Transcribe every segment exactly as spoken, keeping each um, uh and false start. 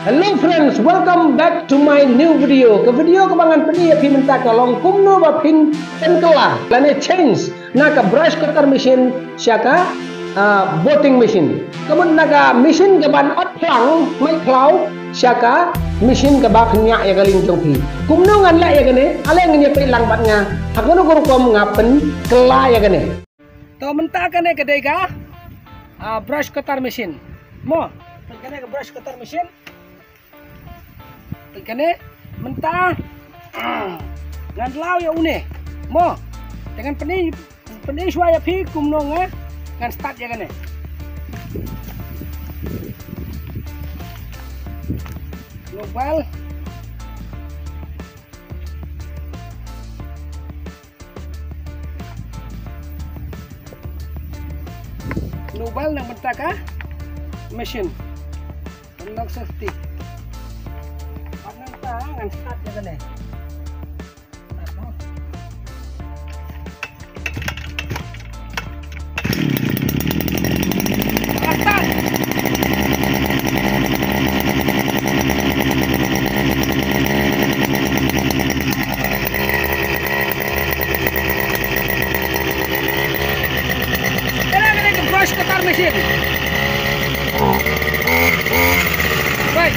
Hello friends, welcome back to my new video. Ka video kaba ngan pyni ïa phi mynta ka long kumno ba phin pynkylla lane change na ka brush cutter machine sha ka, ah, botting machine. Ka mut na ka machine kaban ot phlang, mait khlaw, sha ka machine kaba pynïaid ïa ka lieng jong phi. Kumno ngan leh ïa kane, ale ngin ïa peit lang bad nga ha kano ka rukom nga pynkylla ïa kane. To mynta kane ka dei ka, ah, brush cutter machine. Mo, kane ka brush cutter machine. Kane mynta, ah, ngan law ïa une. Mo, te ngan pyni, pyni shuwa ïa phi kumno nga, ngan start ïa kane. Mobile. Mobile na mynta ka machine. Nang safety. Nang ta ngan start ïa kane. Start noh. Start. Kane, kane ka brush cutter machine. Right.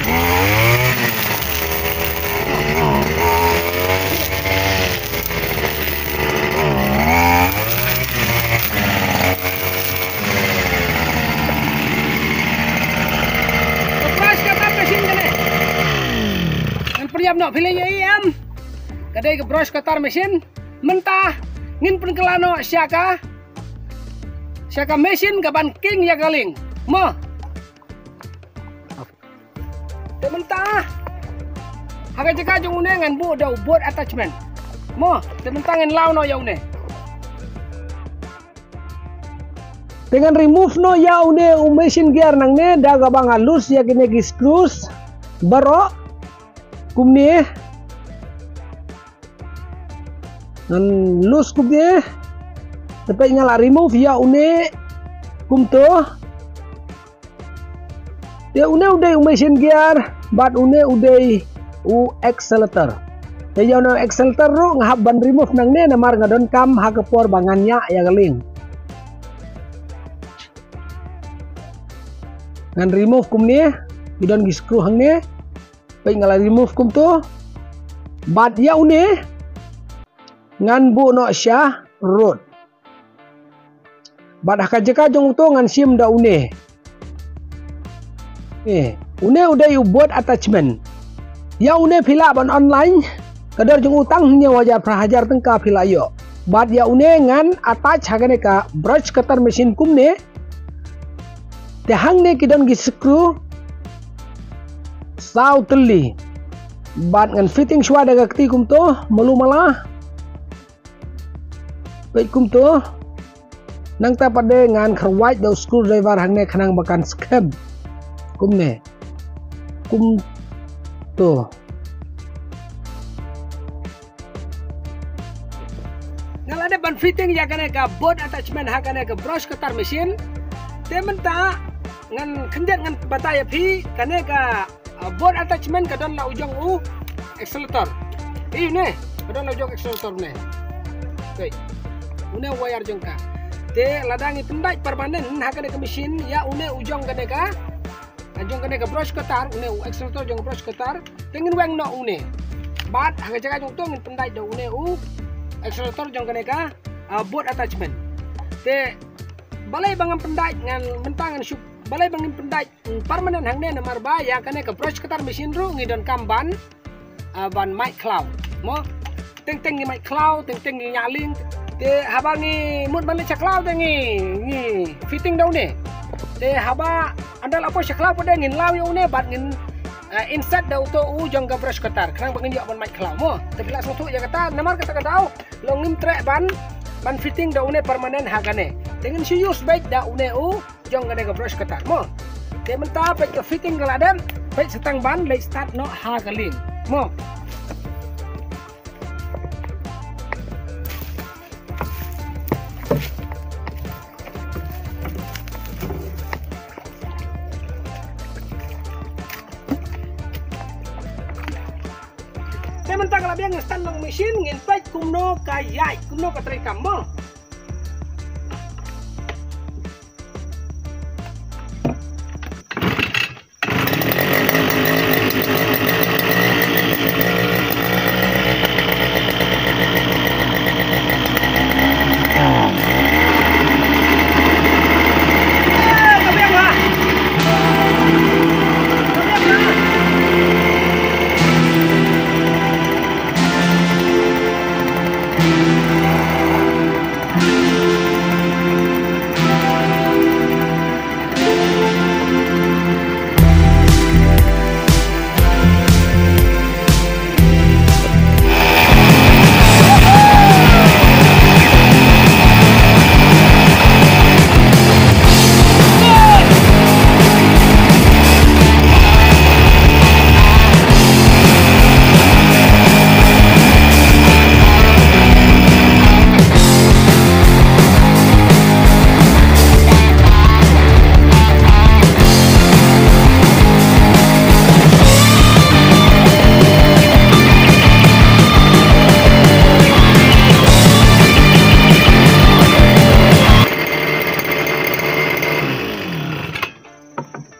Ka brush cutter machine kane. Ngan pynïap noh phi lei ïa i em. Ka dei ka brush cutter machine. Mynta ngin pynkylla noh sha ka, sha ka machine kaban king ïa ka lieng. Mo. Te mynta ha ka jaka jong une ngan buh da u bolt attachment. Mo, te mynta ngan law noh ïa une. Te ngan remove noh ïa une u machine gear nangne da kaba nga loose ïa kine ki screws baroh kumne. Ngan loose kumne. Te peit nga la remove ïa une kumto. Te une u dei u machine gear bad une u dei u accelerator. Te ïa une u accelerator ruh nga hap ban remove nangne namar nga donkam ha ka por ba ngan ñiah ïa ka lieng. Ngan remove kumne, ki don ki screw hangne. Peit nga la remove kumto. Bad ïa une ngan buh noh sha rud. Bad ha ka jaka jong uto ngan shim da une. Eh, une u dei u bolt attachment. Ïa une phi lah ban online. Ka dor jong u tang hynñiew hajar phra hajar tyngka phi lah ïoh. Bad ïa une ngan attach ha kane ka brush cutter machine kumne. Te hangne ki don ki screw saw tylli. Bad ngan fitting shuwa da ka kti kumto, malu mala. Peit kumto. Nangta pat de ngan kharwait da u screwdriver hangne khnang ba kan skhem. Kumne. Kumto. Nga la dep ban fitting ïa kane ka bolt attachment ha kane ka brush cutter machine. Te mynta ngan khyndiat ngan batai ïa phi kane ka, ah, bolt attachment ka don la u jong u accelerator. Ïa une ka don la u jong accelerator une. Peit. Une wire jong ka. Te lada ngi pyndait permanent ha kane ka machine ïa une u jong kane ka, ah, jong kane ka brush cutter, une u accelerator jong ka brush cutter, te ngin weng noh une. Bad ha ka jaka jong uto ngin pyndait da une u accelerator jong kane ka, ah, bolt attachment. Te balei ba ngam pyndait ngan mynta ngan shu, balei ba ngim pyndait, mm, permanent hangne namar ba ïa kane ka brush cutter machine ruh ngi donkam ban ah, ban mait khlaw. Mo, teng teng ngi mait khlaw, teng teng ngi ñiah lieng. Te haba ngi mut ban leit sha khlaw te ngi, ngi fitting da une. Te haba ynda la poi sha khlaw pat de ngin law ïa une bad ngin, ah, insert da uto u jong ka brush cutter. Khnang ba ngin ïoh ban mait khlaw. Mo, te phi la sngewthuh ïa kata namar kata ka daw long ngim treh ban, ban fitting da une permanent ha kane. Te ngin shu use beit da une u jong kane ka brush cutter mo. Te mynta peit ka fitting ka la dep, peit sa tang ban leit start noh ha ka lieng mo. Mynta ka la biang, ngin start noh machine, ngin peit kumno ka ïaid, kumno ka treikam mo.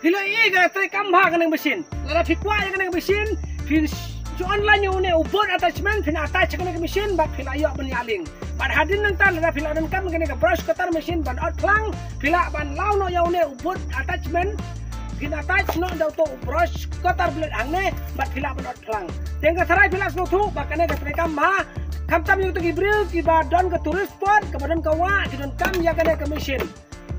Phi la ïohi ka treikam bha kane ka machine. Lada phi kwah ïa kane ka machine, phin shu online ïa une u bolt attachment, phin attach ïa kane ka machine, bad phi la ïoh ban ïaling. Bad hadien nangta lada phi la donkam ïa kane ka brush cutter machine ban ot phlang, phi lah ban law noh ïa une u bolt attachment, phin attach noh da uto u brush cutter blade hangne, bad phi lah ban ot phlang. Te nga tharai phi la sngewthuh ba kane ka treikam bha, khamtam ïa kito ki briew kiba don ka tourist spot, kaba don ka wah, ki donkam ïa kane ka machine.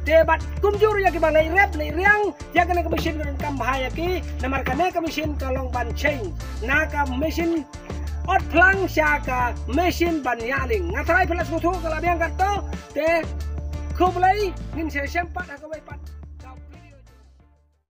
Te bad kumjuh ïa kiba leit rep leit riang, ïa kane ka machine ka donkam bha ïa ki, namar kane ka machine ka long ban change na ka machine ot phlang sha ka machine ban ïaling. Nga tharai phi la sngewthuh ka la biang katto, te khublei, ngin sa ïashem pat ha kawei pat.